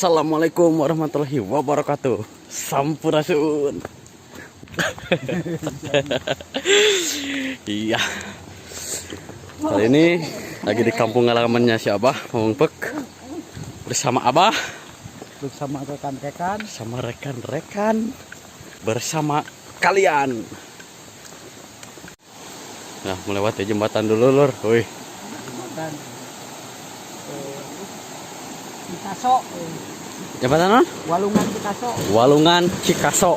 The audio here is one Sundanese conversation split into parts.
Assalamualaikum warahmatullahi wabarakatuh. Sampurasun. Iya. Kali ini lagi di kampung halamannya si Abah, Pamengpeuk. Bersama Abah, Bersama rekan-rekan, sama rekan-rekan, bersama kalian. Nah, melewati jembatan dulu, Lur. Wih. Jembatan Cikaso. Jembatan non? Walungan Cikaso. Walungan Cikaso.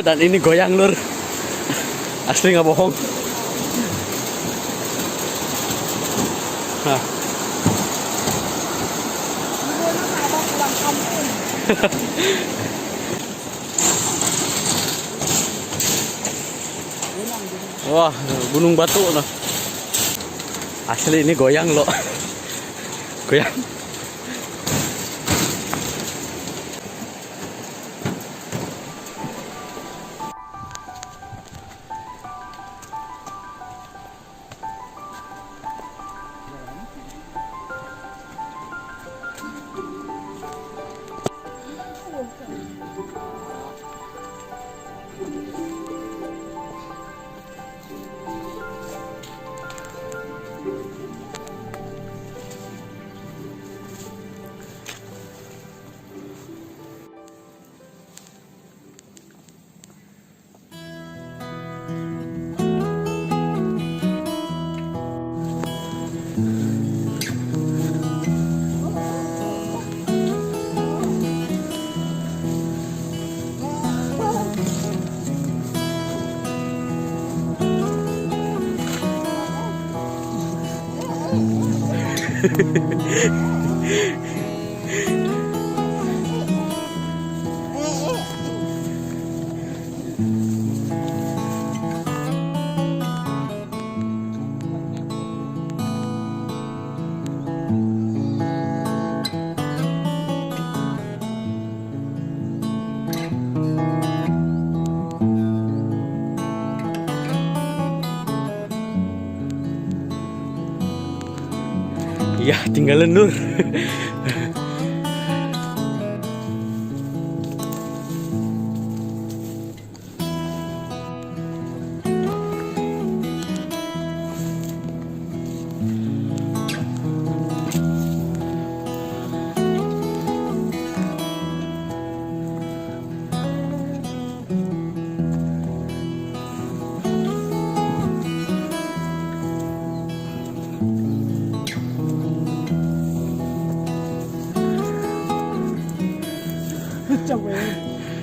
Dan ini goyang, Lur. Asli nggak bohong. Nah. Wah, gunung batu nah. Asli ini goyang loh. Goyang. Iya, tinggalin, Lur.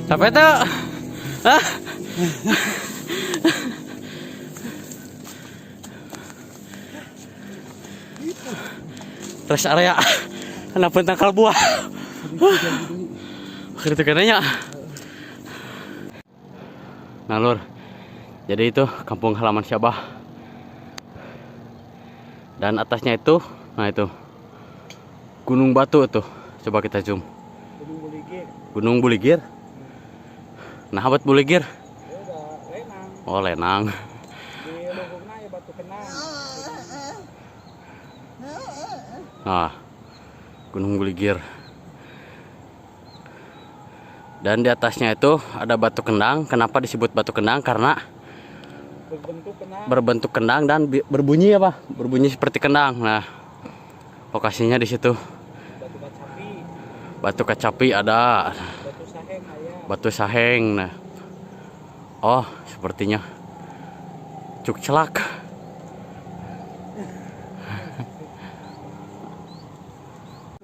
Capek tuh? Hah? Rest area. Kenapa tangkal buah? Itu katanya. Nah, Lur. Jadi itu kampung halaman si Abah. Dan atasnya itu, nah itu Gunung Batu tuh. Coba kita zoom. Gunung Buligir. Gunung Buligir. Nah, buat Buligir. Lenang. Oh, Lenang. Di luhurna ya Batu Kenang. Nah, Gunung Buligir. Dan di atasnya itu ada Batu Kendang. Kenapa disebut Batu Kendang? Karena berbentuk kendang. Berbentuk kendang dan berbunyi apa? Berbunyi seperti kendang. Nah, lokasinya di situ. Batu Kacapi. Batu Kacapi ada. Batu Saheng aya. Batu Saheng. Nah. Oh, sepertinya cuk celak.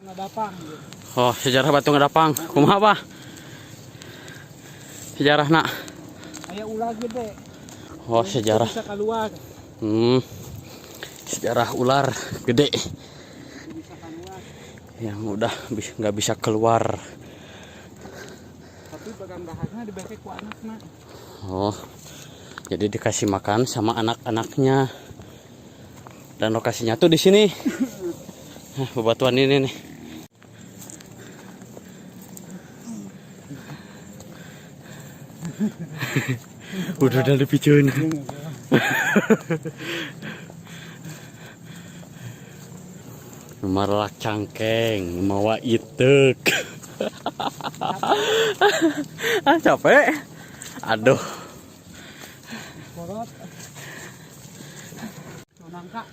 Ngadapang. Oh, sejarah Batu Ngadapang. Kumaha, Pak? Sejarah nak. Aya ular gede. Oh, sejarah. Bisa keluar. Sejarah ular gede. Bisa keluar. Yang udah nggak bisa keluar. Tapi bagan daharnya diberi ku anakna. Oh, jadi dikasih makan sama anak-anaknya. Dan lokasinya tuh di sini. Nah, bebatuan ini nih. Udah dipicuin. Nu marelak cangkeng, nu mawa iteuk. Ah, capek. Aduh. Kolot. Tuh, nangka.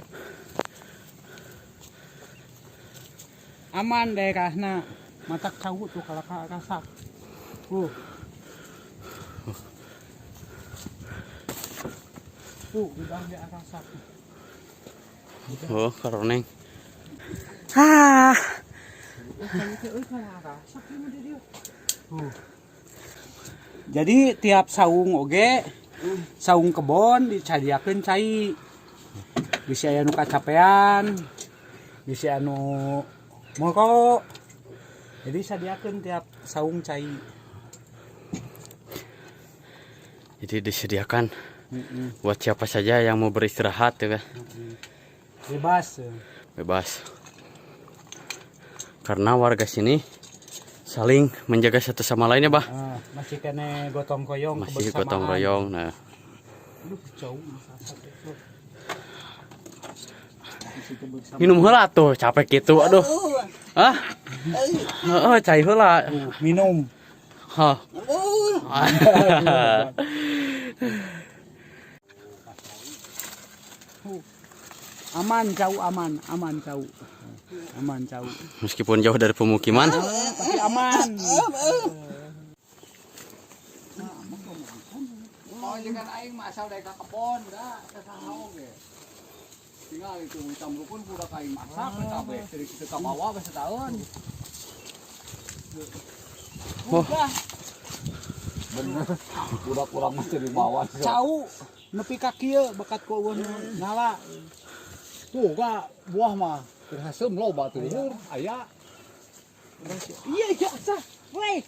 Aman daerahna. Matak cau tuh kalau rasak. Tuh. Tuh, udah dia rasak. Oh, karoneng. Ah. Tuh. Jadi tiap saung oge, saung kebon dicadiakeun cai. Bisi aya nu kacapean, bisi anu moko. Jadi sadiakeun tiap saung cai. Jadi disediakan buat siapa saja yang mau beristirahat ya kan. Bebas. Bebas. Karena warga sini saling menjaga satu sama lainnya, Bah. Ah, masih keneh gotong royong. Masih kebersamaan. gotong royong. Nah, Aduh, jauh masa. Masih kebersamaan. Minum heula tuh, capek gitu. Aduh. Ah. Heeh, cai heula. Tuh, minum. Hah. Tuh. Aman jauh, aman, aman jauh. Aman jauh. Meskipun jauh dari pemukiman, Tapi aman. Mau jangan aing mah asal dari ka kebon dah, saha oge. Tinggal itu hitam rukun budak aing masak we kabeh, dari kitu ka bawah we setahun. Oh. Udah. Bener. Budak urang mah teu dibawa. Cau nepi ka kieu bakat ku eueuh nu ngala. Tuh ka buah mah berhasil loba tuh luhur aya. Iya iya sah. Weh.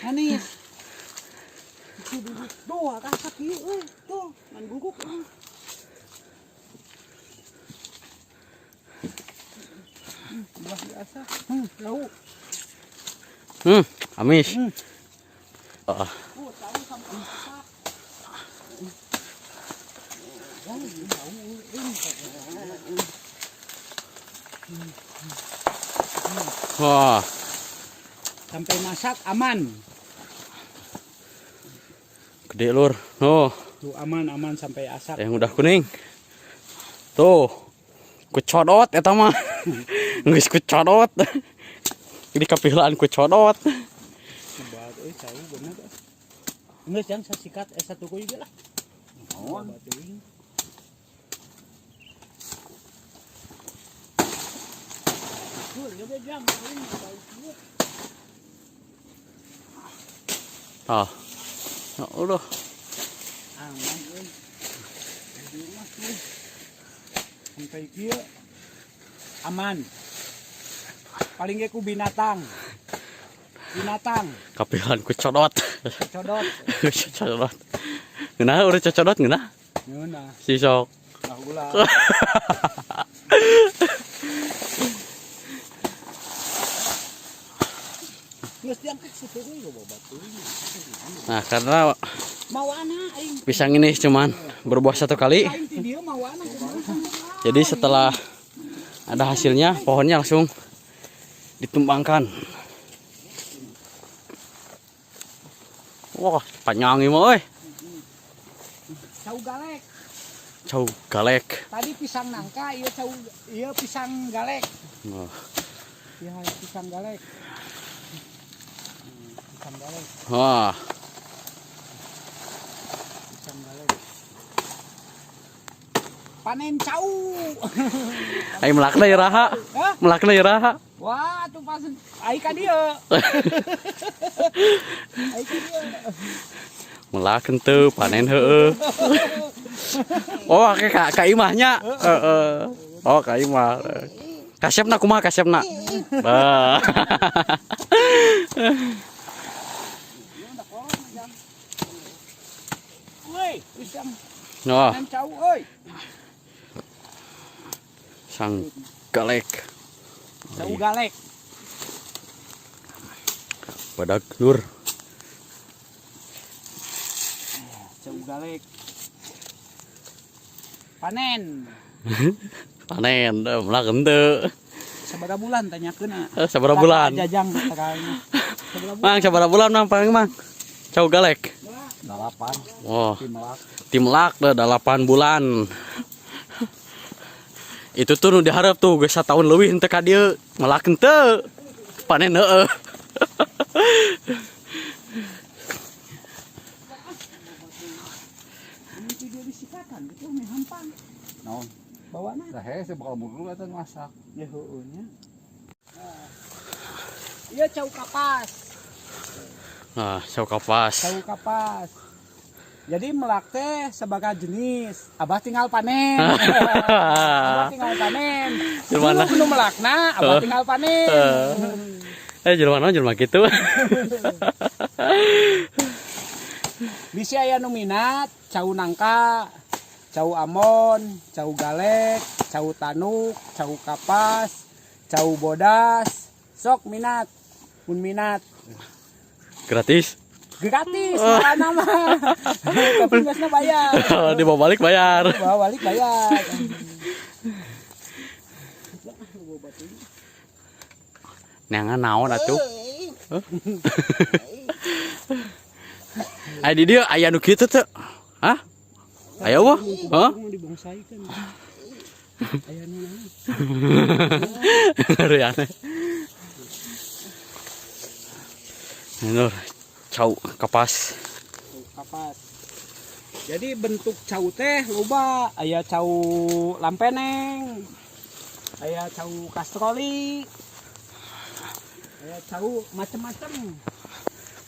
Manis. Itu duduk. Duh, rasak ieu euy. Tuh, ngan guguk. Buah biasa. Cau. Amis. Ah, Oh, cau sampai masak. Oh, cau. Wah, Sampai masak aman. Gede, Lur. Oh, Tuh aman aman sampai asak. Yang udah kuning. Tuh. Ku codot eta mah. Geus ku codot. Jadi kapiheulaan ku codot. Coba euy cau bener. Geus jang sasikat satu kuy ge lah. Naon? Loba teuing. Tuh, ieu ge jang euy cau kieu. Ah. Ya Allah. Aman euy. Di rumah tuh. Sampai kieu aman. Paling ge ku binatang. Binatang. Kapiheulaan ku codot. Codot. Codot. Ngeunah urang cocodot ngeunah. Ngeunah. Si sok. Lah ulah. Geus diangkat situ we loba teuing. Nah, karena Mawana aing. Pisang ini cuman berbuah satu kali. Aing ti dieu mawana kumaha. Jadi setelah ada hasilnya, pohonnya langsung ditumbangkan. Wah, panjang ini mah euy. Cau galek. Cau galek. Tadi pisang nangka, ieu cau, ieu pisang galek. Wah. Iya, pisang galek. Pisang galek, Wah, pisang galek. Panen cau. Ayo melakna iraha. Hah? Melakna iraha. Wah, tuh pas ai ka dieu. Ai ka dieu. Melak henteu, panen heueuh. Oh, ke ka imahnya. Heeh. Oh, ka imah. Kasepna kumaha kasepna? Bah. Woi, pisang Oh, panen cau euy. Sang galek. Cau galek. Badag, Lur. Cau galek. Panen. Panen, melak henteu. Sabaraha bulan tanyakeun ah. Sabaraha bulan? Jajang terangna. Sabaraha bulan? Mang, sabaraha bulan, Mang, paling, Mang? Cau galek. 8. Oh, Ti melak. Ti melak dah 8 bulan. Itu tuh nu diharap tuh geus satahun leuwih henteu ka dieu, melak henteu. Panen heueuh. Ini video disikatan gitu meh hampang. Naon? Bawana. Lah hese bakal murul eta nu masak. Ya heueuh nya. Iya, cau kapas. Nah, cau kapas. Cau kapas. Jadi melak teh sebagai jenis, abah tinggal panen. Abah tinggal panen. Jelema Dulu nu melakna, abah tinggal panen. Jelema naon jelema kitu? Bisi aya nu minat, cau nangka, cau ambon, cau galek, cau tanuk, cau kapas, cau bodas, sok minat, mun minat. Gratis. Gratis malah nama. Tapi geusna bayar. Dibawa balik bayar. Bawa balik bayar. Neangan naon atuh? Aya di dieu aya nu kitu teu? Hah? Aya wah? Hah? Mau dibongsaikan. Aya nu naon? Ngeri aneh. Nur, cau kapas. Cau kapas. Jadi bentuk cau teh loba, aya cau lampeneng, aya cau kastroli, aya cau macem-macem.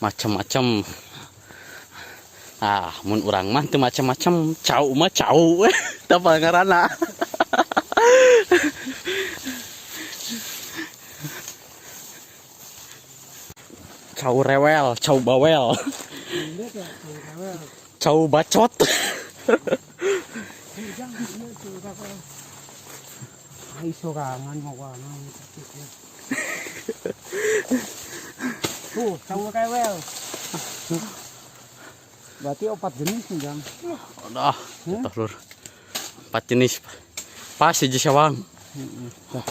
Macem-macem. Ah, mun urang mah teu macem-macem, cau mah cau. Teu ngaranna. Cau rewel, cau bawel. Cau bacot. Ai sorangan mawana sakit ya. Tuh, cau rewel. Berarti 4 jenis nih, Jang. Udah, jatuh lur. 4 jenis. Pas hiji sewang. Heeh.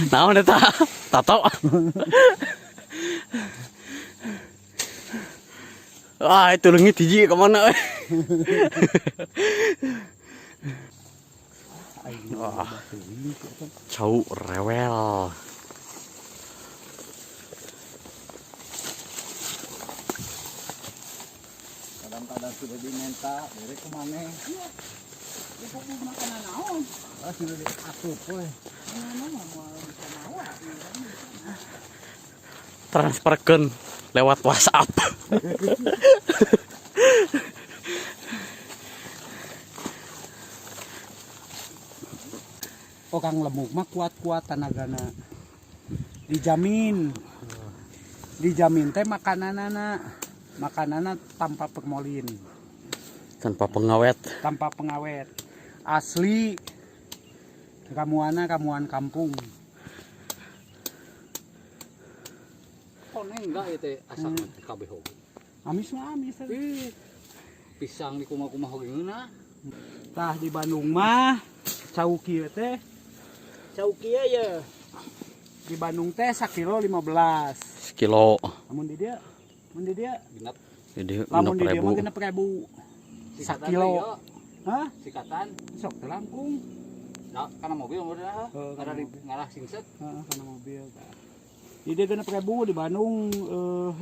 Naon eta? Tato. Ah, itu leungit hiji ka mana euy. Wah. Cau rewel. Kadang-kadang sudah diminta, bere ku maneh. Ya, kok makanan naon? Ah, sudah diasup we. Transferkeun lewat WhatsApp. Orang lemuk mah kuat-kuat tanagana. Dijamin. Dijamin teh makananana. Makananana tanpa permolin. Tanpa pengawet. Tanpa pengawet. Asli. Ramuana ramuan kampung. Koneng enggak ya teh asak teh kabeh oge. Amis mah amis. Ih, pisang di kumaha-kumaha oge ngeunah. Tah di Bandung mah cau kieu teh. Cau kieu ye. Di Bandung teh sakilo 15. Sekilo. Lamun di dieu, mun di dieu Genep. Jadi lamun di dieu 6.000. mah 6.000. Sikatan Sakilo. teh, ieu. Hah? Sikatan. Sok teh langkung. Nah, kana mobil udah. Heeh, Karena kana di mobil. ngarah singset. Heeh, kana mobil tah. Di dieu 6.000, di Bandung 15.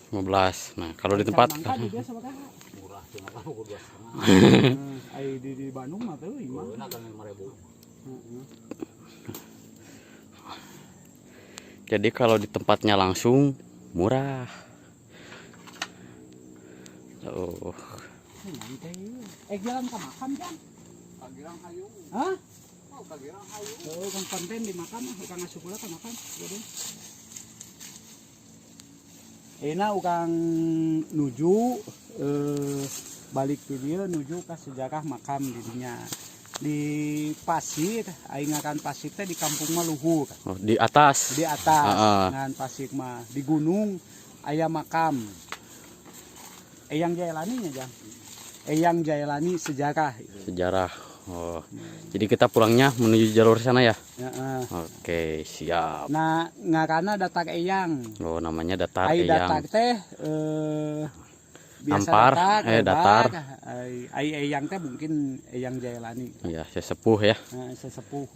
15. Nah, kalau di tempat Nangka di dieu sabaraha? Murah cuma kan ukur 2,5. Heeh, ai di Bandung mah teuing mah. Beuna kan 5.000. Heeh. Jadi kalau di tempatnya langsung murah. Oh. Nanti. Jalan ke makam, Jang. Kagirang hayu. Hah? Oh, kagirang hayu. Oh, kang konten di makam, ah, ukang asup heula ka makam. Jadi. Enak ukang nuju balik di dieu nuju ka sejarah makam di dinya. Di pasir, aing ngaran pasir teh di kampung mah luhur. Oh, di atas. Di atas, Heeh. ngaran pasir mah. Di gunung aya makam. Eyang Jaelani nya, Jang. Eyang Jaelani sejarah gitu. Sejarah. Oh. Jadi kita pulangnya menuju jalur sana ya. Heeh. Oke, siap. Nah, ngaranna Datar Eyang. Oh, namanya Datar Ai Eyang. datar teh biasa Nampar, datar, eh, lebar. Datar. Ai, ai Eyang teh mungkin Eyang Jaelani. Iya, sesepuh ya. Nah, sesepuh.